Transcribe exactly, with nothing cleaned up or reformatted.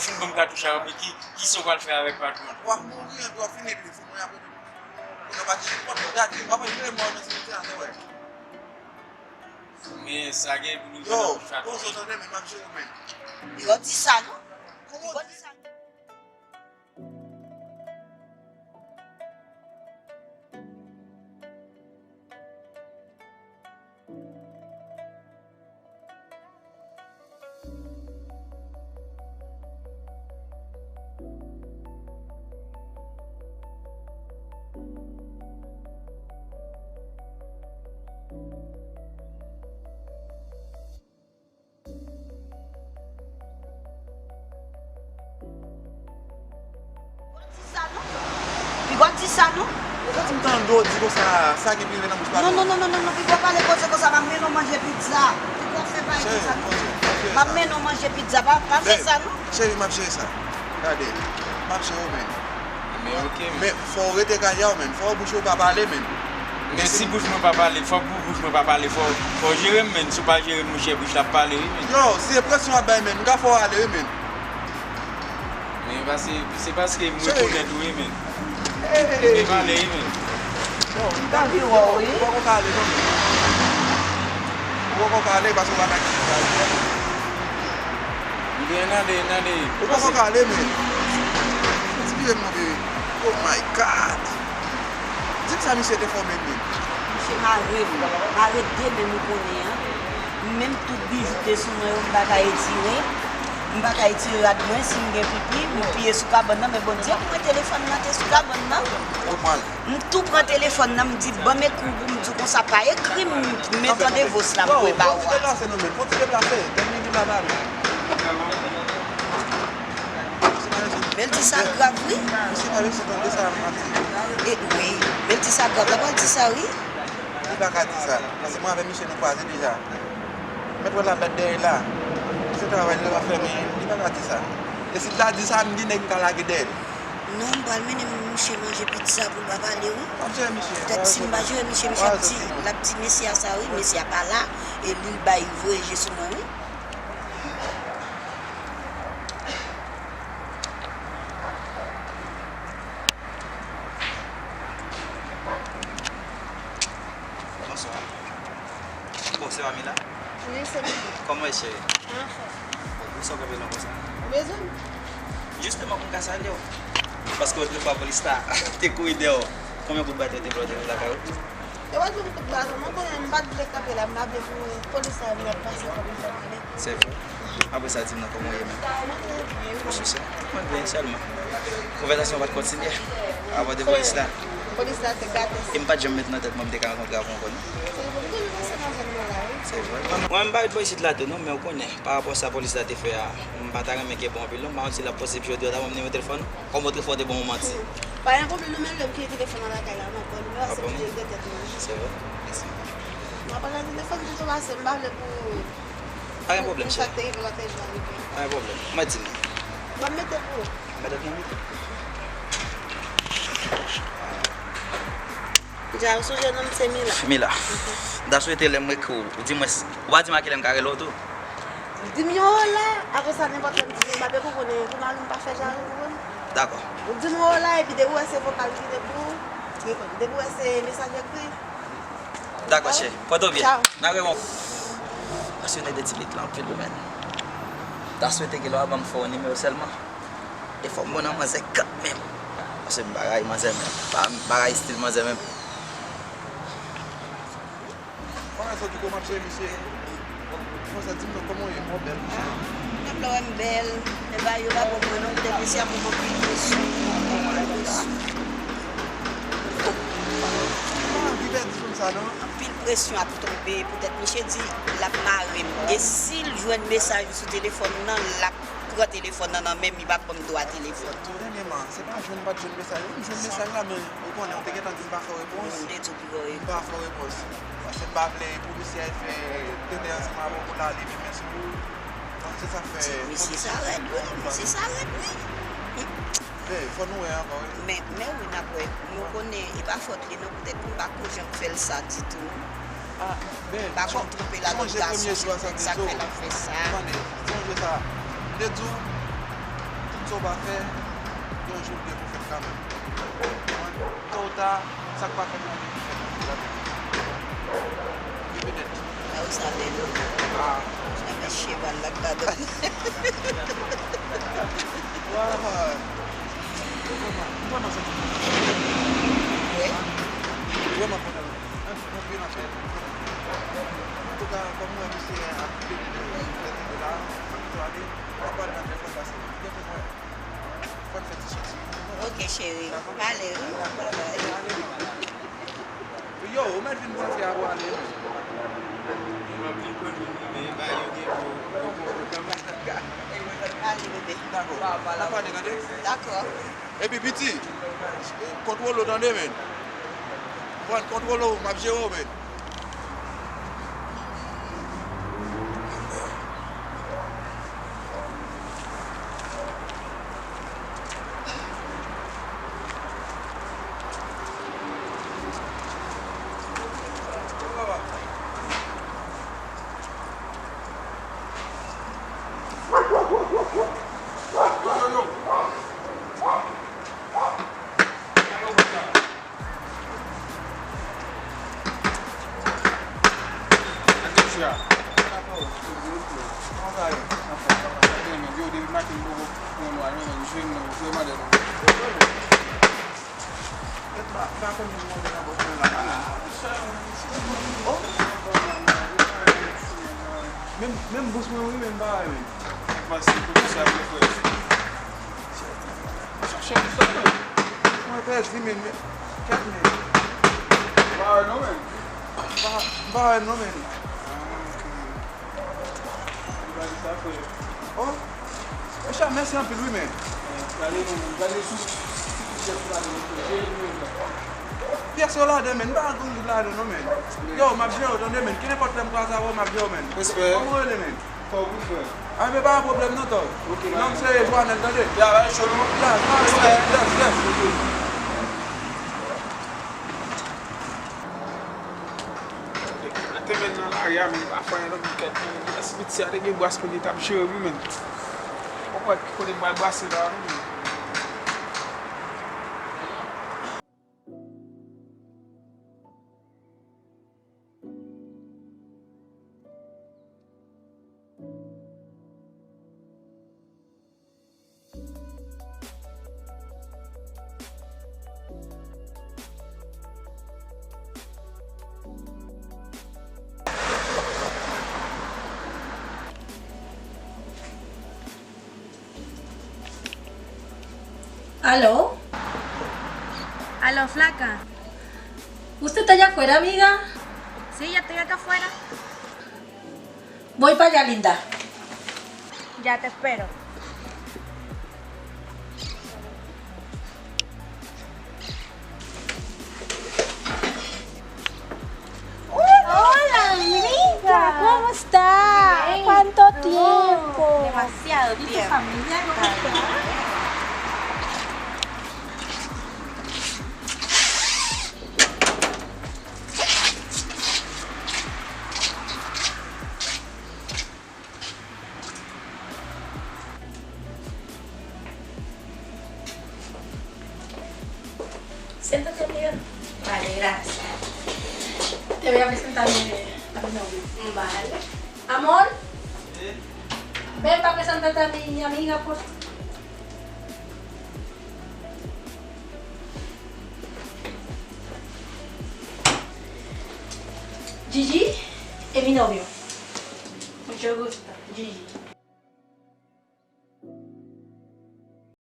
Fin ban m katouch la, men ki, ki sa w pral fè avèk patwon an? W ap mouri, epi w ap fini epi fò mwen apre tou. Ou nan pati nenpòt, gade, w ap jere mò nan simètè a, wè. Men sa gen pou nou jwenn nan bouch patwon an. Yo, poze w tande, men m ap jere, men. Yo di sa, non? Kòman w di sa? Piga w di sa non. Ou santi m tande w di konsa, sa ki rive nan bouch patwon an? Non, non, non, non, non, non, piga w pale koze konsa, m ap mennen w manje pizza. Piga w fè bagay konsa non. M ap mennen w manje pizza, pa, pa fè sa non. Cheri, m ap jere sa. Gade, m ap jere w, men. Men ok, men. Men fò w rete kay a w, men. Fò bouch ou pa pale, men. Men si bouch mwen pa pale, fò pou bouch mwen pa pale, fò, fò w jere m, men. Si w pa jere m, monchè, bouch la ap pale, wi, men. Yo, se presyon w ap bay, men. M ka fè w ale, wi, men. Men pase, se paske m rekonèt ou wi, men. Hey! Men pale wi, men. Yo, m ta vin wè w wi. Ou poko ka ale non, men. Ou poko ka ale paske w pa ka gen kouray. M gen ale, n ale. Ou poko ka ale, men. Respire m, mon bebe. Oh my God! Di m sa misye te fè w menm, menm. Misye mare m. Mare de menm ou konnen an. Menm tout bijou te sou mwen yo, m pa ka etire. M pa ka etire rad mwen, si m gen pipi, m piye sou kabann nan, men Bondye pou mwen telefòn nan te sou kabann nan. Nòmal. M tou pran telefòn nan, m di, ban m ekri w pou m di w konsa, pa ekri m, men tande vòs la m voye ba ou a. Fò w ti deplase non, men. Fò w ti deplase. Tèt li vin la ba nou. Men l di sa grav wi. Misye pa vle tande sa m ap di. E wi, men l di sa grav, l ap al di sa wi. Li pa ka di sa, paske mwen avèk misye nou kwaze deja. Mèt wè la bèt dèyè la. Se travay li l ap fè, men li pa ka di sa. E si l ta di sa, m gen nèg m ka lage dèyè l. Non, m pral mennen misye manje pizza pou l pa pale wi. Poutèt si m pa jere misye, misye ap di, l ap di mesye a sa wi, mesye a pa la, e li l bay voye je sou mwen wi. Bonswa. Bon, se Pamela? Wi, se mwen. Kòman w ye, cheri? Anfòm. Bon, poukisa w kanpe lwen konsa? Ou bezwen m? Jisteman, pou m ka salye w. Paske otrefwa, polis la te kouri dèyè w. Konbyen kout baton yo te ba w depi lakay ou? Yo pa di m kout baton, mwen konnen m pa t vle kanpe la, m pa vle pou polis la vin ap pase kòm m fè pale. Se vre? Apre sa, di m non, kòman w ye menm? Mwen trè byen, wi. Ou sou sèn? Mwen byen sèlman. Konvèsasyon an pa t kontinye? Apre de polis la? Polis la te gate. E m pa t janm met nan tèt mwen m te ka rankontre avè w ankò, non? Se vre, m toujou nan sèn nan zòn mwen la, wi. Se vre? Mwen, m pa ret bò isit la tou, non, men w konnen, pa rapò sa polis la te fè a, m pa ta renmen kenbe w anpil, non. M pa konn si l ap posib jodi a, w ta ban m nimewo telefòn ou? Kòm otrefwa w te ban m yon manti. Pa gen pwoblèm, non, men lè m kite telefòn nan lakay la, m ap ba w nimewo a, se pou direktè tèt mwen. Se vre? Mèsi. M ap pale nan telefòn toujou pase, m pa vle pou... Pa gen pwoblèm, cheri. Sa k te rive lòt jou a rive. Pa gen pwoblèm. Mwen di m. Ban m mete pou ou. Mete pou mwen. Dja, ou sonje non m se Mila. Mila. M ta swete lè m ekri w, ou di mwen, ou pa di m a kilè m ka rele w tou? Di m yon ola, apre sa nenpòt lè m di m pa bezwen konnen pou mari m pa fè jarèt, ou konprann? Dakò. Ou di m yon ola, epi depi w wè se vokal m kite pou ou, reponn. Depi w wè se mesaj ekri, dakò, cheri. Pòte w byen. Tchaw. N a rewon. Pasyone de ti lit la anpil wi, men. Ta swete gen lè w a ban m fè w nimewo sèlman. E fò m bon nan manzè kanmenm. Paske m pa rayi manzè menm. Pa, m pa rayi estil manzè menm. Kòman sa w di kòman m se misye? Kòman sa di m non, kòman w ye? Mò bèl misye. Menm lè w wè m bèl, men bagay yo pa bon pou mwen non, poutèt mesye ap ban m anpil presyon, anpil presyon. M pa anvi pèdi fanm sa non. Anpil presyon ap tonbe, poutèt misye di l ap mare m. E si l jwenn mesaj ou sou telefòn nan, l ap pran telefòn nan nan men m, li p ap ban m dwa telefòn. Dènyèman, se pa jwenn, m pa t jwenn mesaj ou, m jwenn mesaj la, men ou konnen, ou te gentan di m pa fè w repons. Wi, m te di w pou fè w repons. M pa fè w repons. Paske m pa vle pou misye al fè tenten ansanm avè w pou l ale met men sou ou. Donk, se sa k fè. Mesye sa rèd, wi. Mesye sa rèd, wi. Men, fò nou wè ankò, wi. Men, men wi, n ap wè. Men w konnen, e pa fòt li non, poutèt m pa ko janm fè l sa ditou. Ah, men, m pa konn twonpe l avèk gason, se poutèt sa k fè l ap fè sa. Tande, sonje sa. M te di w, Sa w pa fè, yon jou l gen pou fèt kanmenm. Konprann? To ou ta, sa k pa fèt la, li pou fèt kanmenm. Li petèt. Sa yo sa bèl wi. Ah. Sa fè cheval la k ta dòmi. Waw. Ou vrèman, ou vrèman santi. Wi. Ou vrèman kontan. Anpil, anpil. Antouka, kòm mwen, misye ap plede fè videyo la, m ap pito ale, m ap pale nan telefòn paske m gen pou mwen. Fò n fè ti soti. Ok, cheri. Dakò? Ale, wi. Dakò. Bye bye. Yo, ou mèt vin pran fè a pou ale, wi. M ap vin pran vin, men ba yo gen pou, pou, pou, pou kanmenm. Ale, bebe. Dakò. N ap pale, tande? Dakò. Epi piti, kontwole w tande, men. Konprann, kontwole w, m ap jere w, men. Menm, menm bous mwen wi, menm bagay, men. Sa k pase? Kote sa vle fè? Chache m sa, men. Mwen pèdi, men, men. Kèt, men. M pa wè non, men. M pa, m pa wè non, men. Ah, ok. Li pa di sa, frè. Oh. Mesye, mèsi anpil, wi, men. Gade non, men. Gade sou, sou ti pyès la, men. Pyès yo ladan, men. M pa konn ki ladan, non, men. Yo, m ap jere w, tande, men. Ki nenpòt lè m kwaze avè w, m ap jere w, men. Respè. Kòman w rele, men? Tòg wi, frè. A, men pa gen pwoblèm non, Tòg. Ok, non m se Joanèl, tande? Ya, ba cho non. Ya, yes, yes. Ok. Te men nan lari a, men pa fè anyen non, men kèt, men si pitit sa te gen bras pou li t ap jere wi, men. Ou kwè ki kote m pral brase la, wi, men. Aló. Aló, flaca. ¿Usted está allá afuera, amiga? Sí, ya estoy acá afuera. Voy para allá, linda. Ya te espero. Hola, amiga. ¿Cómo está? Bien. ¿Cuánto tiempo? Demasiado tiempo. ¿Y tu familia cómo está? Siéntate, amiga. Vale, gracias. Te voy a presentar a mi, a mi novio. Vale. Amor, ven para presentarte a mi amiga, por favor. Gigi es mi novio. Mucho gusto, Gigi.